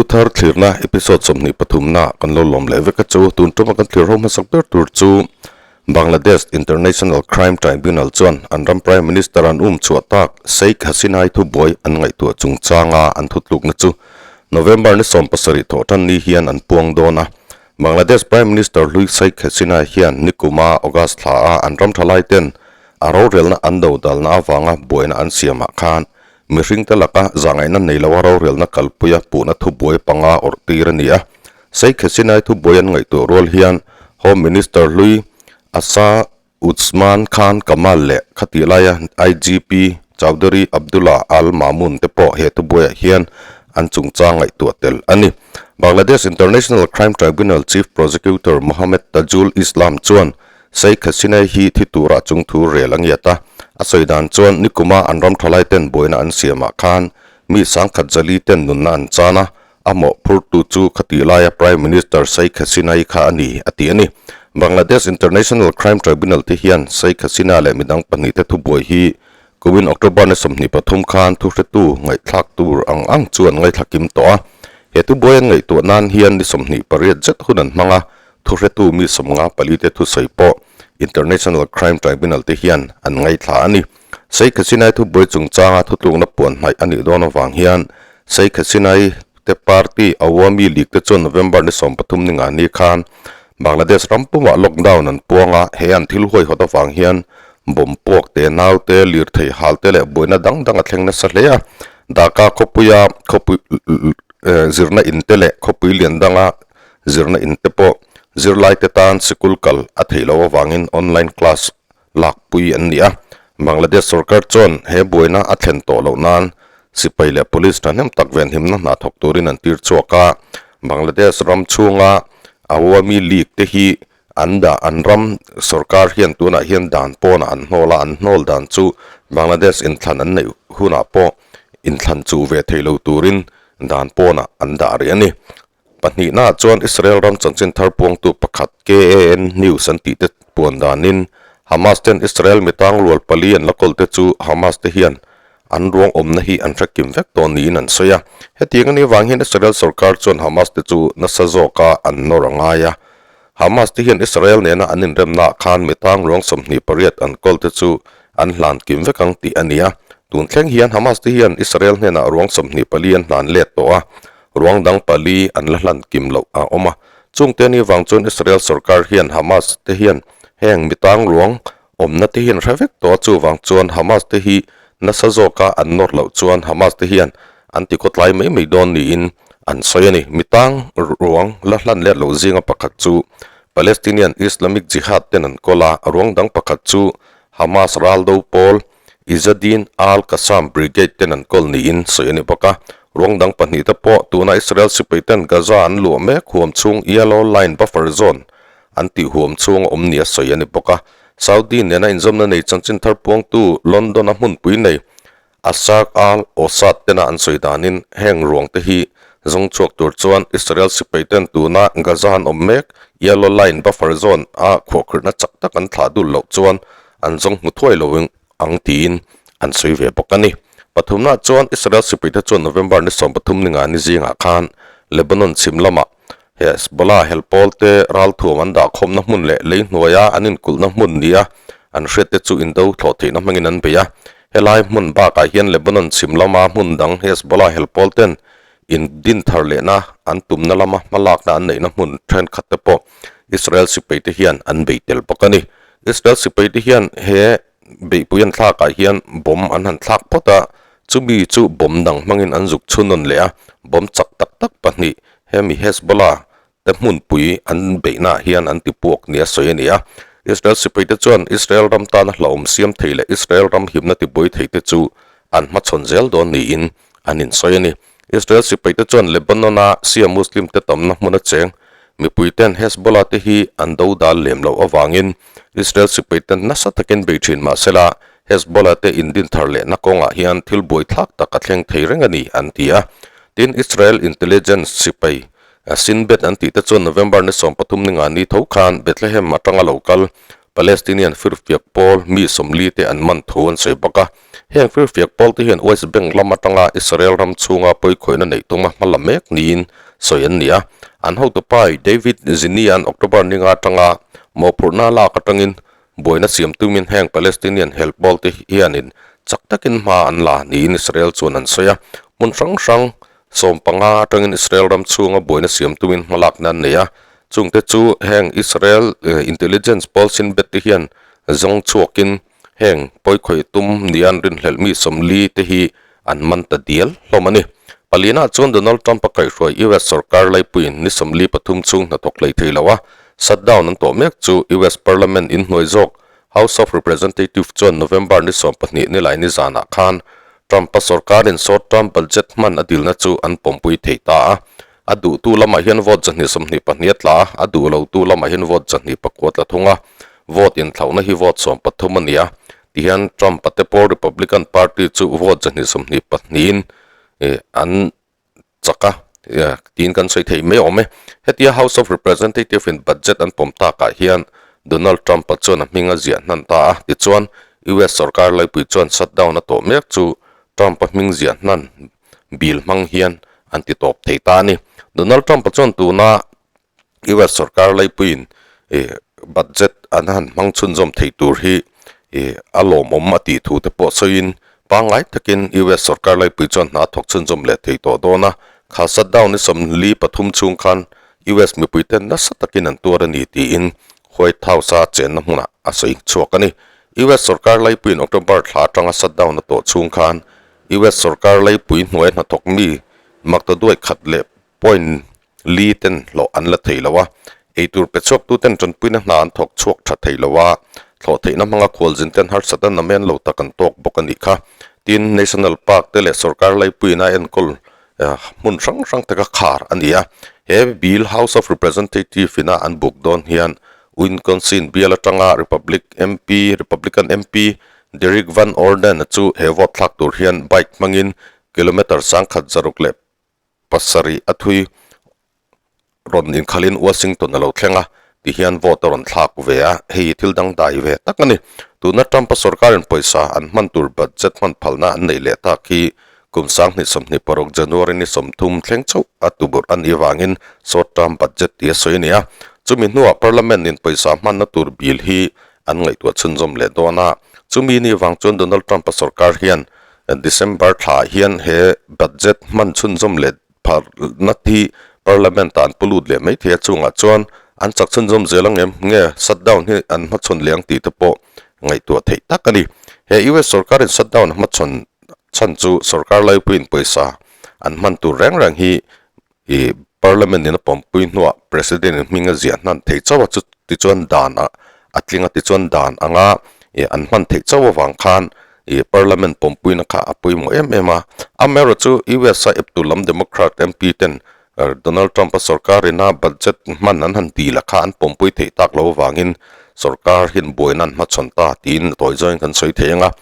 Thuthar thlirna episode 23 na kan lo lawm leh vek a chu. Tun tuma kan thlir ho hmasak ber tur chu Bangladesh International Crime Tribunal chuan an ram Prime Minister an um chhuah tak Sheikh Hasina-i thubuai an ngaihtuah chungchanga an thutlukna chu November ni 17 thawhtan ni hian an puang dawn a. Bangladesh Prime Minister hlui Sheikh Hasina hian nikuma August thla a an ram thalai ten a rorelna an dodalna avanga buaina an siamah khan Mihringte laka zahngaihna nei loa rorelna kalpuia puhna thubuai panga awrh tir a ni a. Sheikh Hasina-i thubuai an ngaihtuah rual hian Home Minister hlui Asa Utsman Khan Kamal leh khatih laia IGP Chowdhury Abdullah Al Mamun te pawh he thubuaiah hian an chungchang ngaihtuah tel a ni. Bangladesh International Crime Tribunal Chief Prosecutor Mohammed Tajul Islam chuan Sheikh Hasina hi thi tura chung thu rel a ngiat a, a sawi dan chuan nikuma an ram thalai ten buaina an siamah khan mi sangkhat zali ten nunna an chan a, a mawhphurtu chu khatih laia Prime Minister Sheikh Hasina-i kha a ni, a ti a ni. Bangladesh International Crime Tribunal te hian Sheikh Hasina leh midang pahnihte thubuai hi kumin October ni 23 khan thuhretu ngaihthlak tur ang ang chu an ngaithla kim tawh a, he thubuai an ngaihtuah nan hian ni 28 zet hun an hmang a, Thuhretu mi 54 te thusawi pawh International Crime Tribunal te hian an ngaithla a ni. Sheikh Hasina-i thubuai chungchanga thutlukna puan hnaih a nih dawn avang hian Sheikh Hasina-i te party Awami League te chuan November ni 13 ni ngani khan Bangladesh ram pumah lockdown an puang a, he an thil huaihawt avang hian bomb puak te, nau te, lirthei hal te leh buaina dang dang a thleng nasa hle a. Dhaka khawpuia khawpui zirna in te leh khawpui lian danga Zirna in te pawh zirlaite tan sikul kal a theih loh avangin online class lakpui an ni a. Bangladesh sorkar chuan he buaina a thlen tawh loh nan sipai leh police thahnem tak venhimna hna thawk turin an tir chhuak a. Bangladesh ram chhunga Awami League te hi an dah an ram sorkar hian tunah hian dan pawnah an hnawl a, an hnawl dan chu Bangladesh inthlan an neih hunah pawh inthlan chuh ve thei lo turin dan pawnah an dah rih a ni. Pahnihnaah chuan Israel ram chanchin thar puangtu pakhat KAN News an tih te puan danin Hamas ten Israel mi tangrual pali an la kawl te chu Hamas te hian an ruang awmna hi an hre kim vek tawh niin an sawi a. Hetiang a nih avang hian Israel sorkar chuan Hamas te chu nasa zawka an nawr a ngai a. Hamas te hian Israel nena an inremnaah khan mi tangruang 28 an kawl te chu an hlan kim vek ang tih a ni a. Tun thleng hian Hamas te hian Israel hnenah ruang 24 an hlan let tawh a. Ruang dang pali an la hlan kim loh a awm a. Chungte ni vang chuan Israel sorkar hian Hamas te hian heng mi tang ruang awmna te hian hre vek tawh a, chuvang chuan Hamas te hi nasa zawka an nawr loh chuan Hamas te hian an ti khawtlai mai mai dawn niin an sawi a ni. Mi tang ruang la hlan let loh zinga pakhat chu Palestinian Islamic Jihad ten an kawl a, ruang dang pakhat chu Hamas raldo pawl Izzadin al-Qassam Brigade ten an kawl niin sawi a ni bawk a. Ruang dang pahnih te pawh tuna Israel sipai ten Gaza an luah mek huam chhung Yellow Line buffer zone an tih huam chhung a awm nia sawi a ni bawk a. Saudi nena inzawmna nei chanchin thar puangtu London-a hmunpui nei Asharq al-Awsat tena an sawi danin heng ruang te hi zawng chhuak tur chuan Israel sipai ten tuna Gaza an awm mek Yellow Line buffer zone a khuahkhirhna chak tak an thlah dul loh chuan an zawng hmu thuai lo ang tiin an sawi ve bawk a ni. Pathumnaah chuan Israel sipaite chuan November ni 13 ni nga ni zingah khan Lebanon chhim lamah Hezbollah helpawl te ralthuam an dahkhawmna hmun leh lei hnuaia an inkulhna hmun nia an hriatte chu indo thlawh theihna hmangin an bei a. Helai hmun bakah hian Lebanon chhim lama hmun dang Hezbollah helpawl ten in din thar lehna an tumna lama hmalakna an neihna hmun thenkhat te pawh Israel sipaite hian an bei tel bawk a ni. Israel sipaite hian he beihpui an thlakah hian bomb an han thlak phawt a, chumi chu bomb dang hmangin an zuk chhunawn leh a, bomb chak tak tak pahnih hemi Hezbollah te hmunpui an beihnaah hian an ti puak nia sawi a ni a. Israel sipaite chuan Israel ram tana hlauhawm siam thei leh Israel ram himna tibuai thei te chu an hmachhawn zel dawn niin an insawi a ni. Israel sipaite chuan Lebanon-a Shia Muslim te tamna hmun a cheng mipuiten Hezbollah te hi an do dal lem loh avangin Israel sipaite nasa takin bei thin mah sela Hezbollah te indin thar lehna kawngah hian thil buaithlak tak a thleng thei reng a ni an ti a. Tin, Israel intelligence sipai Shin Bet an tih te chuan November ni 13 ni nga ni tho khan Bethlehem atanga lo kal. Palestinian firfiak pawl mi 40 te an man thu an sawi bawk a. Heng firfiak pawl te hian West Bank lam atanga Israel ram chhunga pawikhawihna neih tuma hma la mek niin sawi an ni a. An hotupa David Zini-a'n October ninga atanga mawhphurhna lak atangin buaina siam tumin heng Palestinian hel pawl te hianin chak takin hma an la niin Israel chuan an sawi a. Hmun hrang hrang 15 atangin Israel ram chhunga buaina siam tumin hma lakna an nei a. Chungte chu heng Israel intelligence pawl Shin Bet te hian zawng chhuakin Heng pawikhawih tum nia an rinhlelh mi 40 te hi an man ta dial hlawm a ni. Palina chuan Donald Trump a kaihhruai US sorkar laipuiin ni 43 chhung hnathawk hlei thei lo a, shutdown an tuah mek chu US Parliament inhnuai zawk House of Representative chuan November ni 12 nilai ni zanah khan Trump-a sorkarin short term budget hman a dilna chu an pawmpui thei ta a. A duhtu lamah hian vote 122 a tla a, a duh lotu lamah hian vote 109 a tla thung a. Vote inthlauhna hi vote 13 a ni a, tihian Trump-a te pawh Republican Party chu vote 122-in an chak a tiin kan sawi thei mai awm e. Hetia House of Representative-in budget an pawm takah hian Donald Trump-a chuan a hming a ziah hnan ta a, tichuan US sorkar laipui chuan shutdown a tawh mek chu Trump-a hming ziah hnan bill hmang hian an ti tawp thei ta a ni. Donald Trump-a chuan tuna US sorkar laipuiin budget an han hmang chhunzawm thei tur hi a lawmawm a tih thu te pawh sawiin pangngai takin US sorkar laipui chuan hna thawk chhunzawm leh thei tawh dawn a. Kha shutdown ni 43 chhung khan US mipuite nasa takin an tuar a ni tiin White House-a chenna hmunah a sawi chhuak a ni. US sorkar laipuiin October thla atanga shutdown a tawh chhung khan US sorkar laipui hnuai hnathawk mi maktaduai khat leh point li ten hlawh an la thei lo a, eitur pe chhuaktu ten tanpuina hna an thawk chhuak tha thei lo a, thlawh theihna hmanga khualzin ten harsat a namen lo tak an tawk bawk a nih kha. Tin, National Park te leh sorkar laipuiin a enkawl hmun hrang hrang taka khar a ni a, he bill House of Representative ina an buk dawn hian Winconsin bial atanga Republic MP, Republican MP, Derek Van Orden-a chu he vote thlak tur hian bike hmangin kilometre 107 a thui rawn inkhalhin Washington a lo thleng a, tihian vote a rawn thlak ve a, hei thil dang dai ve tak a ni. Tuna Trump-a sorkarin pawisa an hman tur budget hman phalna an neih leh tak hi kum 2026 January ni 30 thleng chauh a tuburh a nih avangin short term budget tih a sawi a ni a. Chumi hnuah Parliament-in pawisa hmanna tur bill hi an ngaihtuah chhunzawm leh dawn a. Chumi ni vang chuan Donald Trump-a sorkar hian December thlaah hian he budget hman chhunzawm leh pharna hi Parliament-ah an pu lut leh mai thei a, chungah chuan an chak chhunzawm zel ang em? Nge shutdown hi an hmachhawn leh ang tih te pawh ngaihtuah theih tak a ni. He US sorkarin shutdown a hmachhawn chhan chu sorkar laipuiin pawisa an hman tur reng reng hi I Parliament in a pawmpui hnuah President in hming a ziah hnan thei chauh a, chu tichuan dan a a tling a tichuan dan anga i an hman theih chauh avang khan i Parliament pawmpuina kha a pawimawh em em a. Amaherawh chu US a eptu lam Democrat MP ten Donald Trump a sorkar ina budget hman an han dil a kha an pawmpui theih tak lo avangin sorkar hian buaina an hmachhawn ta tiin tawi zawngin kan sawi thei ang a.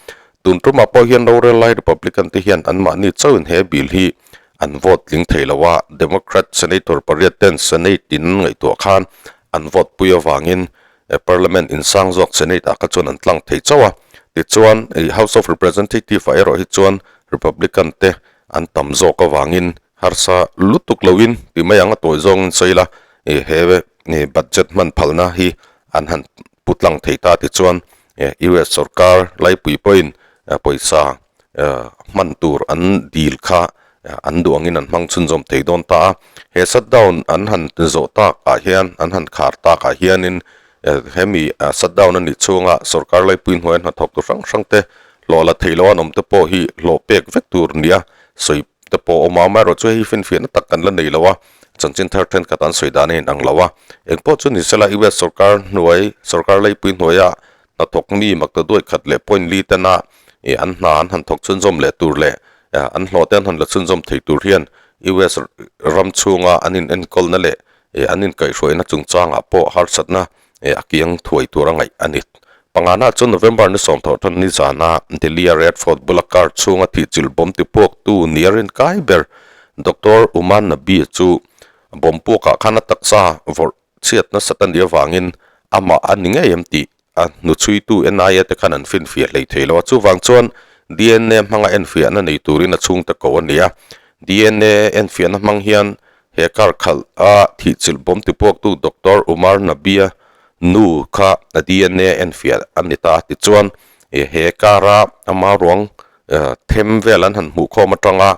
Tun tumah pawh hian rorel lai Republican te hian anmahni chauhin he bill hi an vote tling thei lo a, Democrat Senator pariat ten Senate in an ngaihtuah khan an vote pui avangin Parliament insang zawk Senate ah kha chuan an tlang thei chauh a, tichuan House of Representative ah erawh hi chuan Republican te an tam zawk avangin harsa lutuk loin ti mai ang a tawi zawngin sawi ila he budget hman phalna hi an han pu tlang thei ta tichuan US sorkar laipui pawhin pawisa hman tur an dil kha an duh angin an hmang chhunzawm thei dawn ta a. He shutdown an han zawh tak ah hian an han khar tak ah hianin hemi shutdown a nih chhunga sorkar laipui hnuaia hnathawk tu hrang hrang te hlawh la theih loh an awm te pawh hi hlawh pek vek tur nia sawi te pawh a awm a, amaherawh chu hei finfiahna tak kan la nei lo a, chanchin thar thenkhat an sawi dan a inang lo a. Engpawh chu ni sela US sorkar hnuai sorkar laipui hnuaia hnathawk mi makta duai khat leh point li tena ih an hna an han thawk chhunzawm leh tur leh an hlawh te an han la chhunzawm thei tur hian US ram chhunga an in enkawlna leh ih an inkaihhruaina chungchangah pawh harsatna ih a kiang thuai tur a ngaih a ni. Pangana chuan November ni sawmthawh tan ni zana Delhi-a Red Fort bula car chhunga thihchilh bomb tipuaktu nia rinkai ber Doctor Uman Nabi chu bomb puakah khan a taksa vawrh chhiat nasat a nih avangin amah a ni ngei em tih a hnuchhuitu NIA te khan an finfiah hlei thei lo a, chuvang chuan DNA hmanga enfiahna nei turin a chhungte ko a ni a. DNA enfiahna hmang hian he car khalh a thihchilh bawm tipuaktu Doctor Umar Nabia nu kha a DNA enfiah a ni ta. Tichuan, he car a ama ruang them vel an han hmuh khawm atanga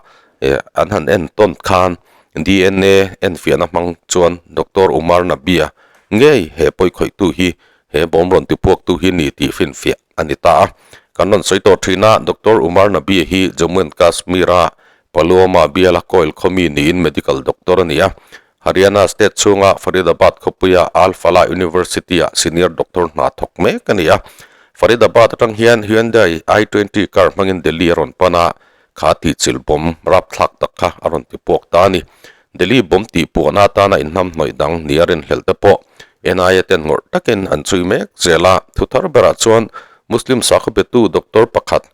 an han en tawn khan DNA enfiahna hmang chuan Doctor Umar Nabia ngei he pawikhawihtu hi he bawm rawn tipuaktu hi ni tih finfiah a ni ta a. Kan rawn sawi tawh thin a, Doctor Umar Nabia hi Jammu and Kashmir-a Pulwama biala coil khawmi niin medical doctor a ni a. Haryana state chhunga Faridabad khawpuia Al Falah University-ah senior doctor hna thawk mek a ni a. Faridabad atang hian Hyundai i twenty car hmangin Delhi a rawn pan a, kha tihchilh bomb rapthlak tak kha a rawn tipuak ta a ni. Delhi bomb tihpuahna atana inhnamhnawih dang ni a rinhlelh te pawh NIA ten ngawrh takin an chhui mek zel a. Thuthar berah chuan Muslim sakhaw betu doctor pakhat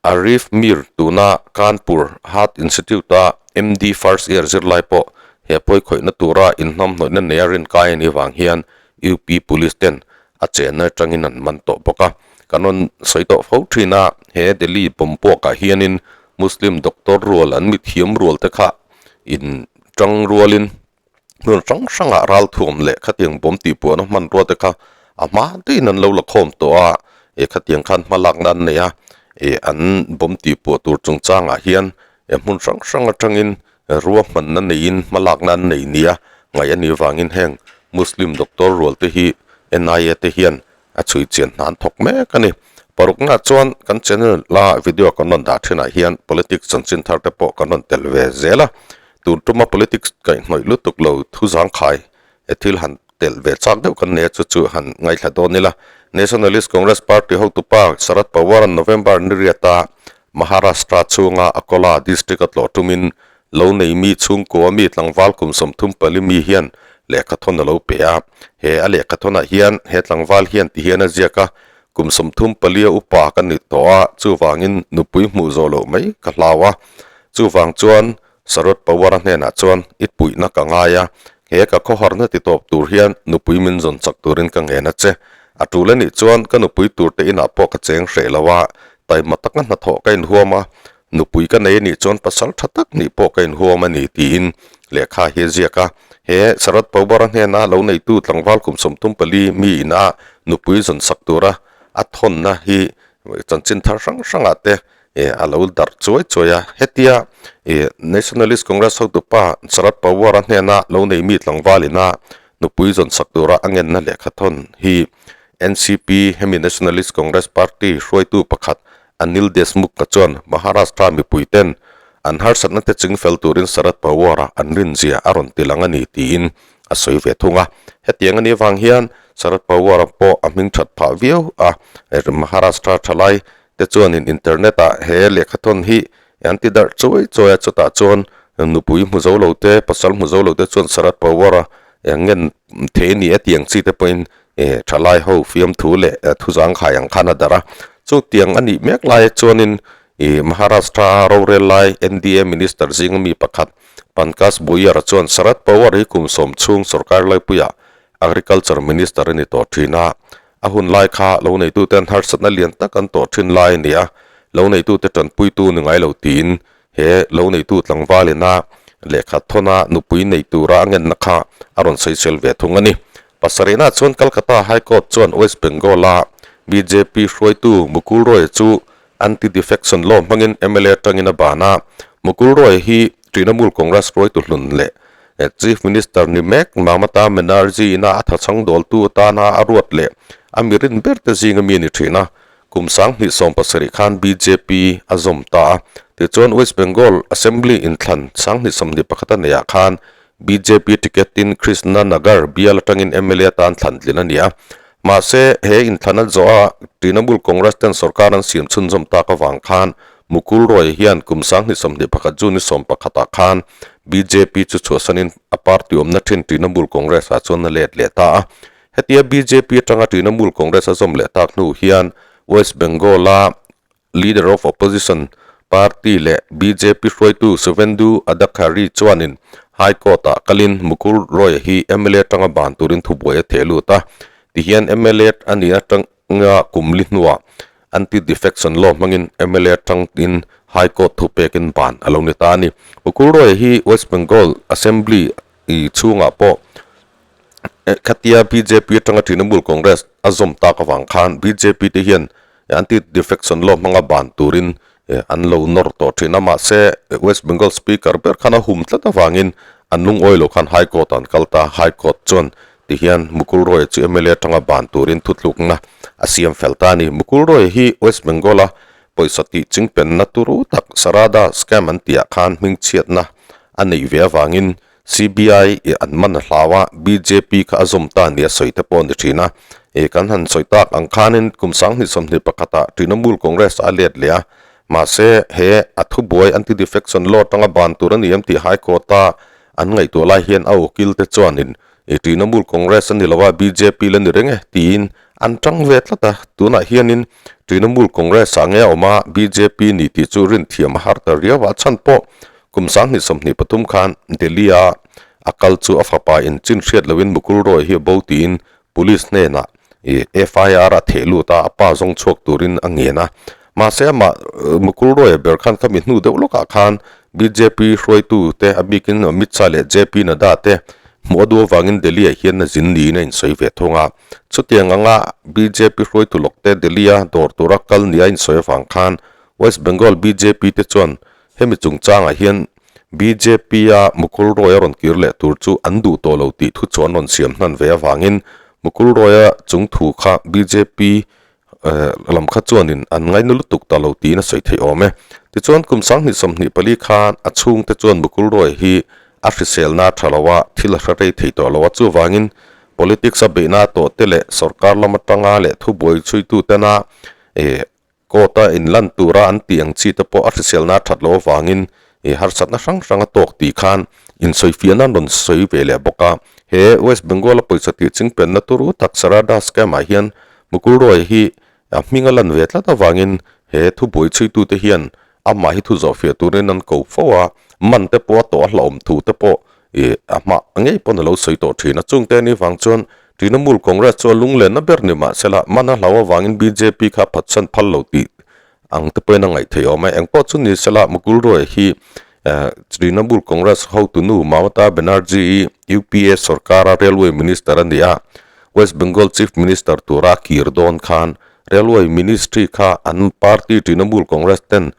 Arif Mir tuna Kanpur Heart Institute-a MD first year zirlai pawh he pawi khawihna tura inhnamhnawihna neia rinkai a nih vang hian UP Police ten a chenna atangin an man tawh bawk a. Kan rawn sawi tawh fo thin a, he Delhi bomb puakah hianin Muslim doctor rual an mithiam rual te kha in tang rualin hmun hrang hrangah ralthuam leh khatiang bawm tihpuahna hmanrua te kha a hma deuhin an lo la khawm tawh a, eh khatiang khan hma lakna an nei a, eh an bawm tihpuah tur chungchangah hian eh hmun hrang hrang atangin ruahmanna neiin hma lakna an nei nia ngaih a nih vangin heng Muslim doctor rual te hi N_I_A te hian a chhui chian hna an thawk mek a ni. Parukna chuan kan channel la video kan rawn dah thinah hian politics chanchin thar te pawh kan rawn tel ve zel a, tun tuma politics kaihhnawih lutuk lo thu zangkhai e thil han tel ve chak deuh kan nei a chu chu han ngaithla dawn ila. Nationalist Congress Party hotupa Sharad Pawar-a'n November ni riata Maharashtra chhunga Akola district a tlawh tumin Lo nei mi chhungkua mi tlangval kum 34 mi hian lehkhathawn a lo pe a. He a lehkhathawnah hian he tlangval hian ti hian a ziak a, Kum 34 a upa ka ni tawh a, chuvangin nupui hmuh zawh loh mai ka hlau a. Chuvang chuan Sharad Pawar-a hnenah chuan i puihna ka ngai a, he ka khawharna ti tawp tur hian nupui min zawn chak turin ka ngen a che. A tul a nih chuan ka nupui turte inah pawh ka cheng hreh lo a, taima taka hnathawh ka inhuam a, Nupui ka nei anih chuan pasal tha tak nih pawh ka inhuam a ni tiin lehkha hi a ziak a. He Sharad Pawar-a hnena lo neitu tlangval kum 34 mi ina nupui zawn sak tura a thawnna hi chanchin thar hrang hrangah te a lo darh chuai chuai a. Hetia Nationalist Congress hotupa Sharad Pawar-a hnena lo nei mi tlangval ina nupui zawn sak tura a ngenna lehkha thawn hi NCP hemi Nationalist Congress Party hruaitu pakhat Anil Deshmukh ka chuan Maharashtra mipuiten an harsatna te chingfel turin Sharad Pawar-a an rinzia a rawn ti lang a ni tiin a sawi ve thung a. Hetiang a nih avang hian Sharad Pawar-a pawh a hming that phah viau a, Maharashtra thalai te chuanin internet-ah he lehkhathawn hi an ti darh chuai chuai a, chutah chuan nupui hmu zo lo te, pasal hmu zo lo te chuan Sharad Pawar-a ngen thei a ni a tiang chi te pawhin Eh, thalai ho fiamthu leh thuzangkhai ang khan a darh a. Chutiang a nih mek lai chuanin ih Maharashtra rorel lai NDA Minister zinga mi pakhat Pankaj Buyar chuan Sharad Pawar hi kum sawm chhung sorkar laipuiah Agriculture Minister a ni tawh thin a. A hun lai kha lo neitute an harsatna lian tak an tawh thin lai a ni a, lo neitute tanpuitu ni ngai lo tiin He lo neitu tlangvalina lehkha thawna nupui nei tura a ngenna kha a rawn sawisel ve thung a ni. Pasarihna chuan Calcutta High Court chuan West Bengal-a bjp hruaitu Mukul Roy chu anti-defection law hmangin mla atangin a ban a. Mukul Roy hi Trinamool Congress hruaitu hlun leh Chief Minister ni mek Mamata Banerjee-ina a thachhang dawltu atana a ruat leh a mirin berte zinga mi a ni thin a. Kum 2017 khan bjp a zawm ta a, tichuan West Bengal Assembly inthlan 2021 a neihah khan bjp ticket in Krishna Nagar bial atangin mla atan thlan tlin a ni a. Mahse, he inthlan a zawh a Trinamool Congress ten sorkar an siam chhunzawm tak avang khan Mukul Roy hian kum 2021 June ni 11 ah khan bjp chu chhuahsanin a party awmna thin Trinamool Congress ah chuan a let leh ta a. Hetia bjp atanga Trinamool Congress a zawm leh tak hnu hian West Bengal-a Leader of Opposition party leh bjp hruaitu Suvendu Adhikari chuanin High Court-ah kalin Mukul Roy hi mla atanga ban turin thubuai a theh lut a. Tihian mla a nih atang. atanga kum li hnuah Anti-Defection Law hmangin mla atangin High Court thupekin ban a lo ni ta a ni. Mukul Roy hi West Bengal Assembly chhungah pawh khatia bjp atanga Trinamool Congress a zawm tak avang khan bjp te hian Anti-Defection Law hmanga ban turin an lo nawr tawh thin a, mahse West Bengal Speaker ber khan a hum tlat avangin an lungawi lo khan High Court ah an kal ta. High Court chuan tihian Mukul Roy chu mla atanga ban turin thutlukna a siam fel ta a ni. Mukul Roy hi West Bengal a pawisa tih chingpenna turu tak Sarada scam an tihah khan hmingchhiatna a neih ve avangin CBI i an man a hlau a, bjp kha a zawm ta nia sawi te pawh a ni thin a. I kan han sawi tak ang khanin kum sanghnih sawmhnih pakhatah Trinamool Congress a let leh a, mahse he a thubuai anti-defection law atanga ban tur a ni em tih High Court-a an ngaihtuah lai hian a ukil te chuanin i Trinamool Congress a ni lo a, bjp la ni reng e tiin an tang ve tlat a. Tunah hianin Trinamool Congress-ah nge a awm a, bjp ni tih chu rinthiam a har ta riau a, chhan pawh Kum 2023 khan Delhi-a a kal chu a fapa in chin hriat loin Mukul Roy hi a bo tiin Police hnenah FIR a theh lut a, a pa zawng chhuak turin a ngen a. Mahse amah Mukul Roy-a ber khan khami hnu deuh lawkah khan bjp hruaitute a bikin Amit Shah leh JP Nadda te hmuh a duh avangin Delhi-ah hian a zin niin a insawi ve thung a. Chutiang anga bjp hruaitu lawkte Delhi-a dawr tura kal nia a insawi avang khan West Bengal bjp te chuan Hemi chungchangah hian BJP-a Mukul Roy a rawn kir leh tur chu an duh tawh lo tih thu chu an rawn siam hnan ve avangin Mukul Roy-a chung thu kha BJP lam kha chuanin an ngaina lutuk ta lo tiin a sawi theih awm e. Tichuan kum 2024 khan a chhungte chuan Mukul Roy hi a hriselna a tha lo a, thil a hre rei thei tawh lo a, chuvangin politics a beihna tawh te leh sorkar lam atanga leh thubuai chhuitutena Court-a inlan tura an tih ang chi te pawh a hriselna a that loh avangin i harsatna hrang hrang a tawk tih khan insawifiahna an rawn sawi ve leh bawk a. He West Bengal-a pawisa tih chingpenna turu tak Sarada Scam-ah hian Mukul Roy hi a hming a lan ve tlat avangin he thubuai chhuitute hian amah hi thu zawhfiah turin an ko fo a, man te pawh a tawh a hlauhawm thu te pawh I a hma ngei pawn a lo sawi tawh thin a, chungte anih vang chuan Trinamool Congress chu a lunglenna ber ni mah sela man a hlau avangin bjp kha phatsan phal lo tih ang te pawhin a ngaih theih awm e. Engpawh chu ni sela Mukul Roy hi Trinamool Congress hotunu Mamata Banerjee i UPA sorkara Railway Minister a ni a, West Bengal Chief Minister tura a kir dawn khan Railway Ministry kha an party Trinamool Congress ten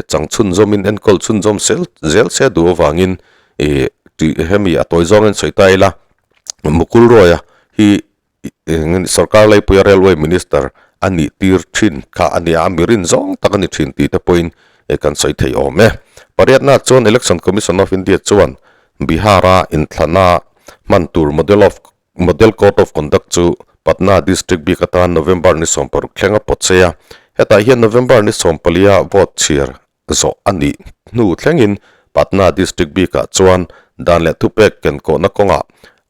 chang chhunzawmin enkawl chhunzawm zel se duh avangin Ih tih hemi a tawi zawngin sawi ta ila Mukul Roy a hi sorkar leipuia railway minister a nih tir thin kha a nia a mi rin zawng tak a ni thin tih te pawhin kan sawi thei awm e. Pariatna chuan Election Commission of India chuan Bihar a inthlana hman tur model of Model Code of Conduct chu Patna District bik atan November ni 16 thleng a pawt sei a, hetah hian November ni 14 a vote chhiar zawh a nih hnu thlengin Patna District bikah chuan dan leh thupek kenkawhna kawngah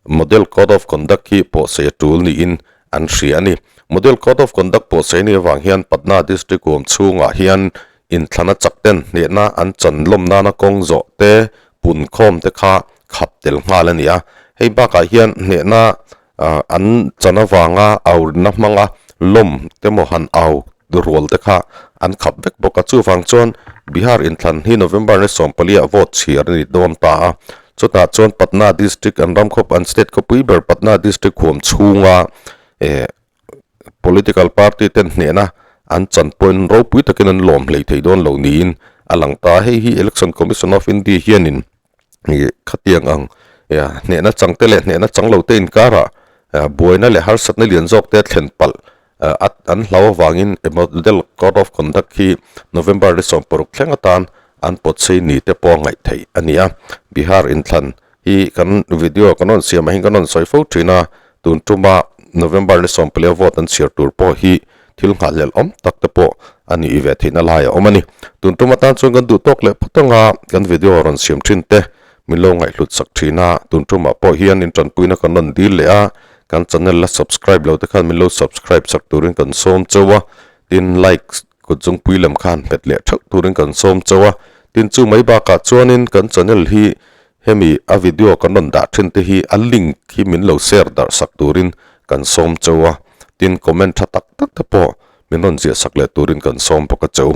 Model Code of Conduct hi pawhsei a tul niin an hria a ni. Model Code of Conduct pawhsei nih avang hian Patna District huam chhungah hian inthlana chak ten hnehna an chan lawm nana kawng zawh te pun khawm te kha khap tel nghal a ni a. Hei bakah hian hnehna An chan avanga aurinna hmanga lawm te maw han au rual te kha an khap vek bawk a. Chuvang chuan Bihar inthlan hi November ni 14 ah vote chhiar a ni dawn ta a. Chutah chuan Patna district an ram khawp an state khawpui ber Patna district huam chhunga eh political party ten hnehna an chan pawhin ropui takin an lawm hlei thei dawn lo niin a lang ta a. Hei hi Election Commission of India hianin ih khatiang ang hnehna chang te leh hnehna chang lo te inkarah buaina leh harsatna lian zawk te thlen palh a an hlau avangin model code of conduct hi November ni 16 thleng atan an pawt sei ni te pawh a ngaih theih a ni a. Bihar inthlan hi kan video kan rawn siam ah hian kan rawn sawi fo thin a, tun tuma November ni 14 a vote an chhiar tur pawh hi Thil nghahhlelh awm tak te pawh a nih ve theihna lai a awm a ni. Tun tum atan chuan kan duh tawk leh phawt anga kan video rawn siam thin te min lo ngaihhlut sak thin a, tun tumah pawh hian in tanpuina kan rawn dil leh a, kan channel la subscribe lo te khan min lo subscribe sak turin kan sawm chauh a, tin like kut zungpui lam khan hmet leh theuh turin kan sawm chauh a, tin chu mai bakah chuanin kan channel hi hemi a video kan rawn dah thin te hi a link hi min lo share darh sak turin kan sawm chauh a. Tin, comment tha tak tak te pawh min rawn ziah sak leh turin kan sawm bawk a cheu.